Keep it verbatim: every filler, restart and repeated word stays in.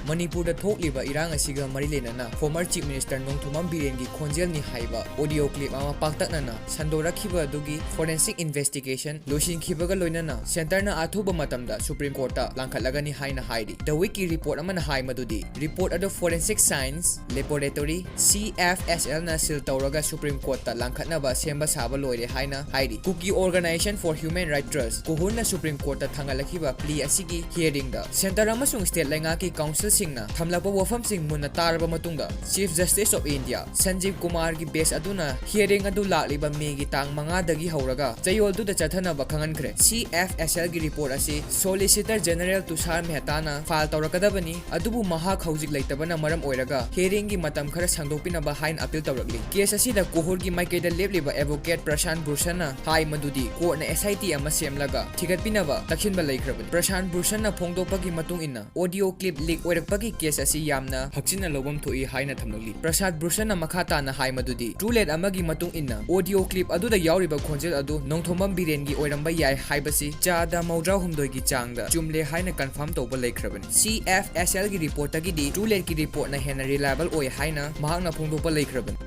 ꯃꯅꯤꯄꯨꯔꯗ ꯊꯣꯛꯂꯤꯕ ꯏꯔꯥꯡ ꯑꯁꯤꯒ ꯃꯔꯤ ꯂꯩꯅꯅ former Chief Minister ꯅꯣꯡꯊꯣꯝꯕꯝ ꯕꯤꯔꯦꯟꯒꯤ ꯈꯣꯟꯖꯦꯜꯅꯤ ꯍꯥꯏꯕ audio clip ꯑꯃ ꯄꯥꯛꯇꯛꯅꯅ ꯁꯟꯗꯣꯔꯛꯈꯤꯕ ꯑꯗꯨꯒꯤ forensic investigation ꯂꯣꯏꯁꯤꯟꯈꯤꯕꯒ ꯂꯣꯏꯅꯅ centreꯅ ꯑꯊꯨꯕ ꯃꯇꯝꯗ Supreme Courtꯇ ꯂꯥꯡꯈꯠꯂꯒꯅꯤ ꯍꯥꯏꯅ ꯍꯥꯏꯔꯤ꯫ The Weekꯀꯤ report ꯑꯃꯅ ꯍꯥꯏ ꯃꯗꯨꯗꯤ report ꯑꯗꯨ Forensic Science Laboratory, C F S Lꯅ seal ꯇꯧꯔꯒ Supreme Courtꯇ ꯂꯥꯡꯈꯠꯅꯕ ꯁꯦꯝꯕ ꯁꯥꯕ ꯂꯣꯏꯔꯦ ꯍꯥꯏꯅ ꯍꯥꯏꯔꯤ꯫ Kuki Organization for Human Rights Trust, ꯀꯨꯍꯨꯔꯅ Supreme Courtꯇ ꯊꯥꯡꯒꯠꯂꯛꯈꯤꯕ plea ꯑꯁꯤꯒꯤ hearingꯗ centre ꯑꯃꯁꯨꯡ state ꯂꯩꯉꯥꯛꯀꯤ councilꯁꯤꯡꯅ ꯊꯝꯂꯛꯄ ꯋꯥꯐꯝꯁꯤꯡ ꯃꯨꯟꯅ ꯇꯥꯔꯕ ꯃꯇꯨꯡꯗ, Chief Justice of India ꯁꯟꯖꯤꯕ ꯀꯨꯃꯥꯔꯒꯤ bench ꯑꯗꯨꯅ hearing ꯑꯗꯨ ꯂꯥꯛꯂꯤꯕ Mayꯒꯤ ꯇꯥꯡ ꯃꯉꯥꯗꯒꯤ ꯍꯧꯔꯒ ꯆꯌꯣꯜꯗꯨꯗ ꯆꯠꯊꯅꯕ ꯈꯪꯍꯟꯈ꯭ꯔꯦ꯫ C F S Lꯒꯤ report ꯑꯁꯤ Solicitor General ꯇꯨꯁꯥꯔ ꯃꯦꯍꯇꯥꯅ file ꯇꯧꯔꯛꯀꯗꯕꯅꯤ, ꯑꯗꯨꯕꯨ ꯃꯍꯥꯛ ꯍꯧꯖꯤꯛ ꯂꯩꯇꯕꯅ ꯃꯔꯝ ꯑꯣꯏꯔꯒ hearingꯒꯤ ꯃꯇꯝ ꯈꯔ ꯁꯥꯡꯗꯣꯛꯄꯤꯅꯕ ꯍꯥꯏꯅ appeal ꯇꯧꯔꯛꯂꯤ꯫ Case ꯑꯁꯤꯗ ꯀꯨꯍꯨꯔꯒꯤ ꯃꯥꯏꯀꯩꯗ ꯂꯦꯞꯂꯤꯕ advocate ꯄ꯭ꯔꯁꯥꯟ ꯚꯨꯁꯟꯅ ꯍꯥꯏ ꯃꯗꯨꯗꯤ courtꯅ S I T ꯑꯃ ꯁꯦꯝꯂꯒ ꯊꯤꯒꯠꯄꯤꯅꯕ ꯇꯛꯁꯤꯟꯕ ꯂꯩꯈ꯭ꯔꯕꯅꯤ꯫ ꯄ꯭ꯔꯁꯥꯟ ꯚꯨꯁꯟꯅ ꯐꯣꯡꯗꯣꯛꯄꯒꯤ ꯃꯇꯨꯡ ꯏꯟꯅ, audio clip leak ꯑꯣꯏꯔꯛꯄꯒꯤ case ꯑꯁꯤ ꯌꯥꯝꯅ ꯍꯛꯆꯤꯟꯅ ꯂꯧꯐꯝ ꯊꯣꯛꯏ ꯍꯥꯏꯅ ꯊꯝꯂꯛꯂꯤ꯫ ꯄ꯭ꯔꯁꯥꯟ ꯚꯨꯁꯟꯅ ꯃꯈꯥ ꯇꯥꯅ ꯍꯥꯏ ꯃꯗꯨꯗꯤ, TrueLead ꯑꯃꯒꯤ ꯃꯇꯨꯡ ꯏꯟꯅ, audio clip ꯑꯗꯨꯗ ꯌꯥꯎꯔꯤꯕ ꯈꯣꯟꯖꯦꯜ ꯑꯗꯨ ꯅꯣꯡꯊꯣꯝꯕꯝ ꯕꯤꯔꯦꯟꯒꯤ ꯑꯣꯏꯔꯝꯕ ꯌꯥꯏ ꯍꯥꯏꯕꯁꯤ ꯆꯥꯗ ꯃꯧꯗ꯭ꯔꯥ ꯍꯨꯝꯗꯣꯏꯒꯤ ꯆꯥꯡꯗ ꯆꯨꯝꯂꯦ ꯍꯥꯏꯅ confirm ꯇꯧꯕ ꯂꯩꯈ꯭ꯔꯕꯅꯤ꯫ C F S Lꯒꯤ reportꯇꯒꯤꯗꯤ TrueLeadꯀꯤ reportꯅ ꯍꯦꯟꯅ reliable ꯑꯣꯏ ꯍꯥꯏꯅ ꯃꯍꯥꯛꯅ ꯐꯣꯡꯗꯣꯛꯄ ꯂꯩꯈ꯭ꯔꯕꯅꯤ꯫